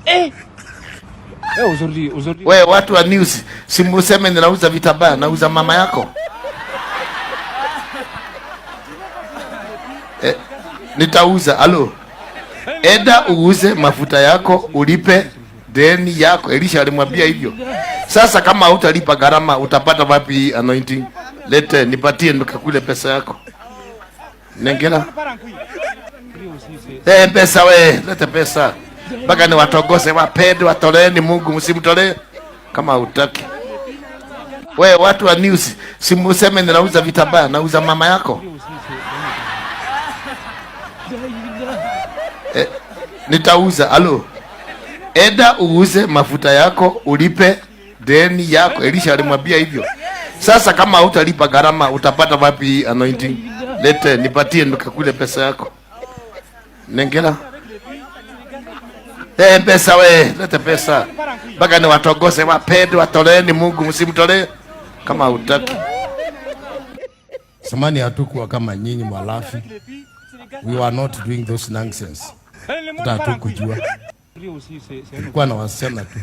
Eh, aujourd'hui, aujourd'hui. We watu wa news, si museme ninauza vitambaa, nauza mama yako. Eh, nitauza. Alo, enda uuze mafuta yako ulipe deni yako. Elisha alimwambia hivyo. Sasa kama hutalipa gharama, utapata wapi anointing? Lete nipatie nikakule pesa yako. Nengela. Eh, pesa we, lete pesa. Mpaka ni watogose wapende, watoleeni Mungu, msimtolee kama hutaki. We watu wa news, si museme ninauza vitambaa, nauza mama yako. Eh, nitauza. Alo, enda uuze mafuta yako ulipe deni yako. Elisha alimwambia hivyo. Sasa kama hutalipa gharama, utapata wapi anointing? Lete nipatie nikakule pesa yako. Nengela. Eh, pesa we, lete pesa. Mpaka ni watogose wapende, watoleeni Mungu, msimtolee kama hutaki. Zamani hatukuwa kama nyinyi mwalafi. We were not doing those nonsense. Hata hatukujua. Tulikuwa na wasichana tu.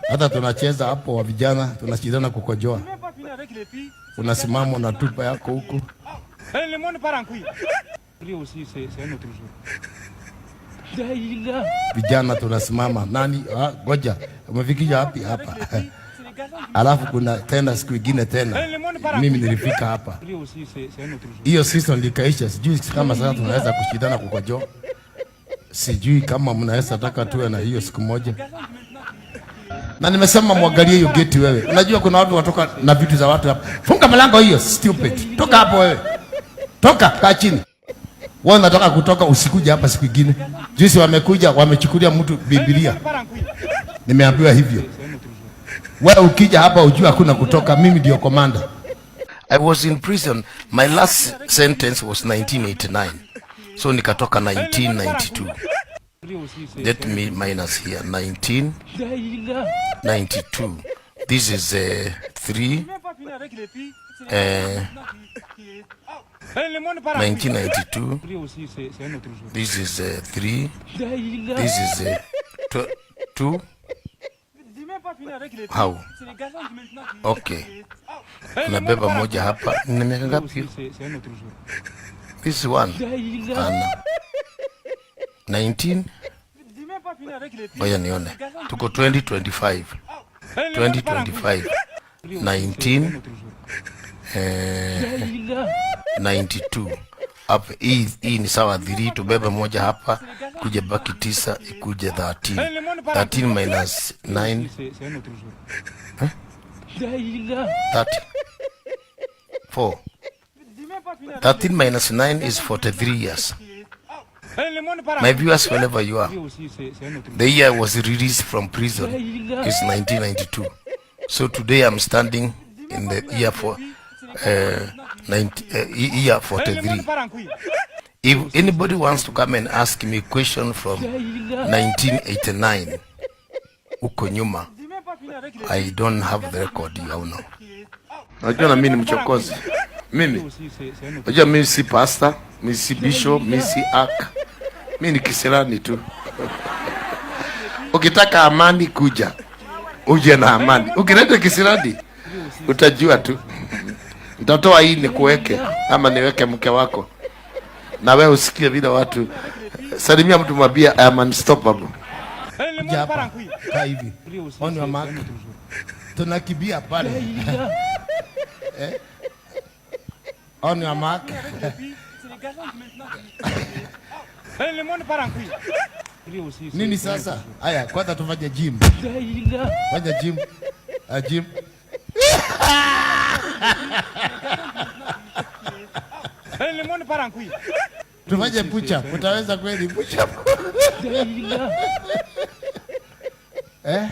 Hata tunacheza hapo wa vijana, tunashindana kukojoa. Unasimama unatupa yako huku. Vijana tunasimama, nani? Ah, goja, umefikisha wapi hapa? Alafu kuna tena siku ingine tena mimi nilifika hapa, hiyo season likaisha. Sijui kama sasa tunaweza kushindana kukojoa, sijui kama mnaweza taka tuwe na hiyo siku moja. Na nimesema mwangalie hiyo geti wewe. Unajua kuna watu watoka na vitu za watu hapa. Funga mlango hiyo, stupid. Toka hapo wewe. Toka, kaa chini. Wewe unataka kutoka, usikuja hapa siku ingine. Juzi wamekuja wamechukulia mtu Biblia. Nimeambiwa hivyo. Wewe ukija hapa ujue hakuna kutoka, mimi ndio commander. I was in prison. My last sentence was 1989. So nikatoka 1992. Let me minus here 1992. This is 3 1992. This is 3. This is 2. How? Okay. Nabeba moja hapa. Nina miaka ngapi? This one. Ana. 19. Ngoja nione. Tuko 2025. 2025. 19 92. Hapa hii ni sawa 3, tubebe moja hapa kuje baki 9 ikuje 13. 13 minus 9 30. 4. 13 minus 9 is 43 years. My viewers, wherever you are, the year I was released from prison is 1992. So today I'm standing in the year for year 43. If anybody wants to come and ask me a question from 1989, uko nyuma, I don't have the record, you know. Najua na mimi ni mchokozi. Mimi. Najua mimi si pastor, mimi si bishop, mimi si ark. Mimi ni kisirani tu. Ukitaka amani kuja, uje na amani. Ukileta kisirani utajua tu. Nitatoa hii nikuweke ama niweke mke wako. Na wewe usikie vile watu. Salimia mtu mwambie I am unstoppable. Kuja hapa, kaa hivi. On your mark. Tunakimbia pale. Eh? On your mark. Nini sasa? Haya, kwanza tufanye gym. Fanya gym. Gym. Tufanye push up. Utaweza kweli push up? Eh?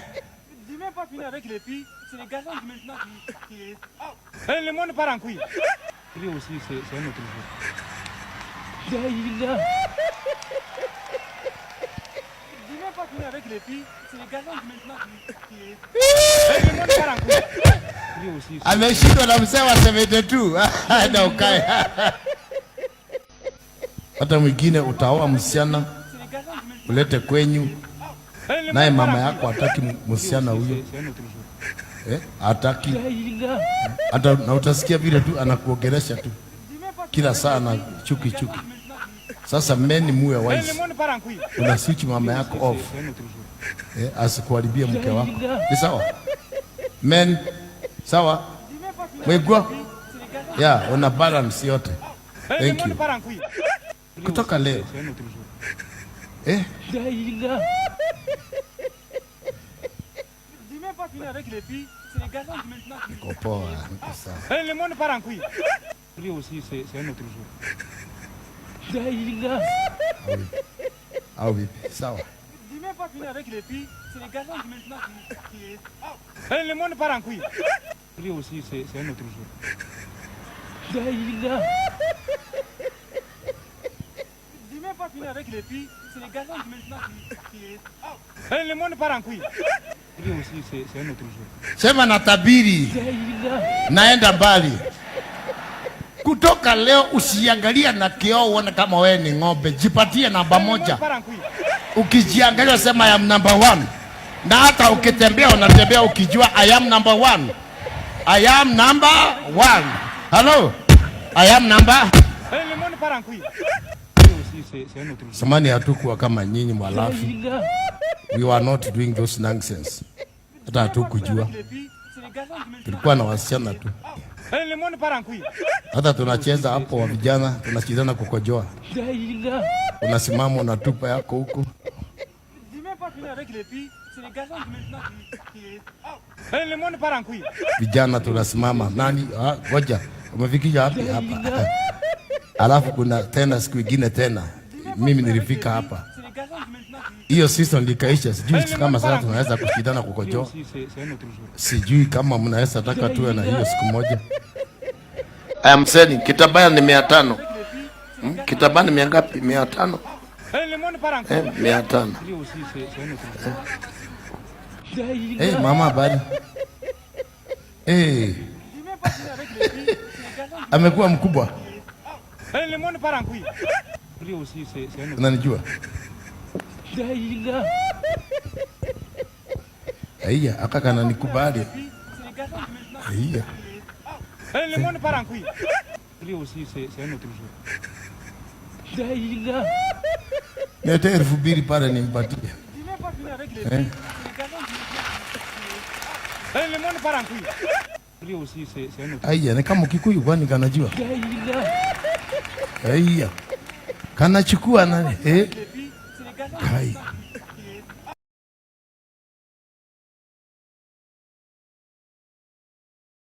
Ameshindwa na mzee wa 72. Na ukae. Hata mwingine utaoa msichana Ulete kwenyu. Naye mama yako hataki msichana huyo. Eh, hataki. Hata na utasikia vile tu anakuongelesha tu kila saa na chuki chuki. Sasa men, muwe wise, una switch mama yako off, eh, asikuharibie mke wako. Ni sawa men? Sawa Mwigwa? Yeah, una balance yote. Thank you. Kutoka leo, eh, niko poa, niko sawa. Le monde part en couille. Lui aussi, c'est un autre jour. Au vipi? Sawa. Dis même pas fini avec les filles, c'est les garçons qui maintenant qui. Le monde part en couille. Lui aussi, c'est un autre jour. Dis même pas fini avec les filles, c'est les garçons qui maintenant qui. Le monde part en couille. Lui aussi, c'est un autre jour. Sema natabiri, naenda mbali. Kutoka leo usiangalia na kioo uone kama wewe ni ng'ombe. Jipatie namba Le monde moja. part en couille. Ukijiangalia sema, "I am number one." Na hata ukitembea unatembea ukijua, "I am number one. I am number one. Hello. I am number." Le monde part en couille. Lui aussi, c'est un autre jour. Zamani hatukuwa kama nyinyi mwalafi. We were not doing those nonsense. Hata hatukujua. Les filles, c'est les garçons qui maintenant. Tulikuwa na wasichana tu. Le monde part en couille. Hata tunacheza hapo wa vijana, tunashindana kukojoa. Unasimama unatupa yako huko. Dis même pas fini avec les filles, c'est les garçons qui maintenant qui. Le monde part en couille. Vijana tunasimama, nani? Ah, ngoja, umefikisha wapi hapa? Alafu kuna tena siku ingine tena mimi nilifika hapa, C'est les garçons qui maintenant qui. Hiyo season likaisha. Sijui kama sasa tunaweza kushindana Lui kukojoa. aussi, c'est un autre jour. Sijui kama mnaweza taka tuwe na hiyo siku moja. I am selling kitambaa ni 500. Kitambaa ni mia ngapi? 500. Le monde part en couille. Eh, 500. Lui aussi, c'est un autre jour. Hey, mama, habari? Hey, Dis même pas fini avec les filles, c'est les garçons qui. Amekuwa mkubwa. Le monde part en couille. Lui aussi, c'est un autre. Unanijua? Aiya, aka kananikubali. C'est les garçons qui maintenant Aiya. Le monde part en couille. Lui aussi, c'est un autre jour. Lete 2000 pale nimpatie. Dis même pas fini avec les filles, c'est les garçons qui maintenant. Le monde part en couille. Lui aussi, c'est un autre. Aiya, ni kama Kikuyu kwani kanajua? Aiya. Kanachukua nani? Eh? Les filles, c'est les garçons Kai.